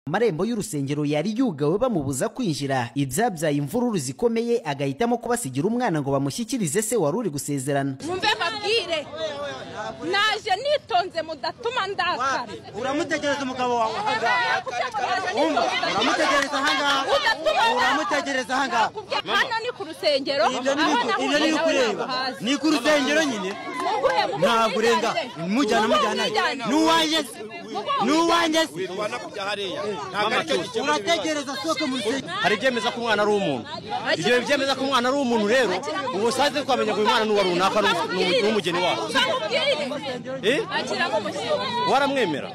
Amarembo y'urusengero yari yugawe bamubuza kwinjira, ibyabyaye imvururu zikomeye, agahitamo kubasigira umwana ngo bamushyikirize se wari uri gusezerana. Mwumve babwire, naje nitonze mudatuma ndakara. Uramutegereza umugabo wawe ahangaha, uramutegereza ahangaha, uramutegereza ahangaha. Hano ni ku rusengero, ibyo ni kureba, ni ku rusengero nyine, ntabwo urenga mujyana mujyana n'uwanjye n'uwanjye urategereza soka mu rusengero. Hari ibyemeza ko umwana ari umuntu, ibyo byemeza ko umwana ari umuntu rero ubu saze twamenya ngo uyu mwana n'uwa runaka n'umugeni wacu. Waramwemera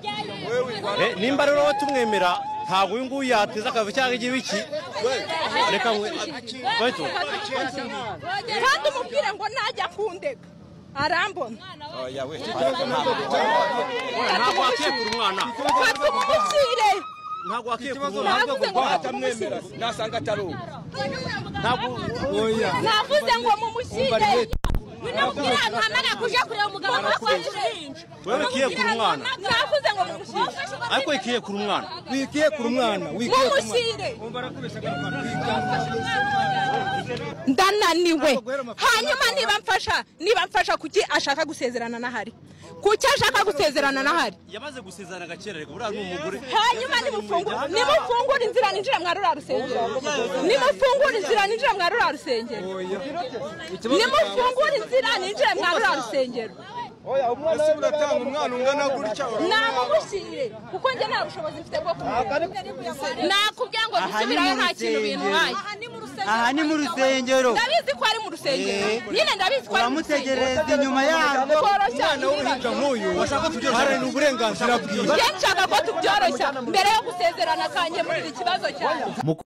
nimba rero wowe tumwemera, ntabwo uyu nguyu yateza akavu cyangwa igira iki. Reka kandi umubwire ngo najya kundega arambona. Ntabwo wakekura umwana, ntabwo wakekura umwana, nasanga atari uwo. Navuze ngo mumushyire. Wewe wikiyekura umwana, navuze ngo mumushyire, ariko wikiyekura umwana, wikiyekura umwana, mumushyire. Ndananiwe. Hanyuma niba mfasha kuki ashaka gusezerana nahari, kuki ashaka gusezerana nahari? Yamaze gusezerana gakererwa, buriya ni umugore. Hanyuma nimufungure inzira ninjira mwa ruriya rusengero, nimufungure inzira ninjira mwa ruriya rusengero, nimufungure inzira ninjira mwa ruriya rusengero. Ese uratanga umwana ungana gutya? Namumushyire kuko njye nta bushobozi mfite bwo kumurera. Nakubwiye ngo dusubirayo nta kintu bintwaye. Aha ni mu rusengero, ndabizi ko ari mu rusengero nyine, ndabizi ko ari mu rusengero. Uramutegereza inyuma yarwo. Umwana w'uruhinja nk'uyu haranira uburenganzira bwiwe. Njye nshaka ko tubyoroshya mbere yo gusezerana kanjye muri iki kibazo cyanjye.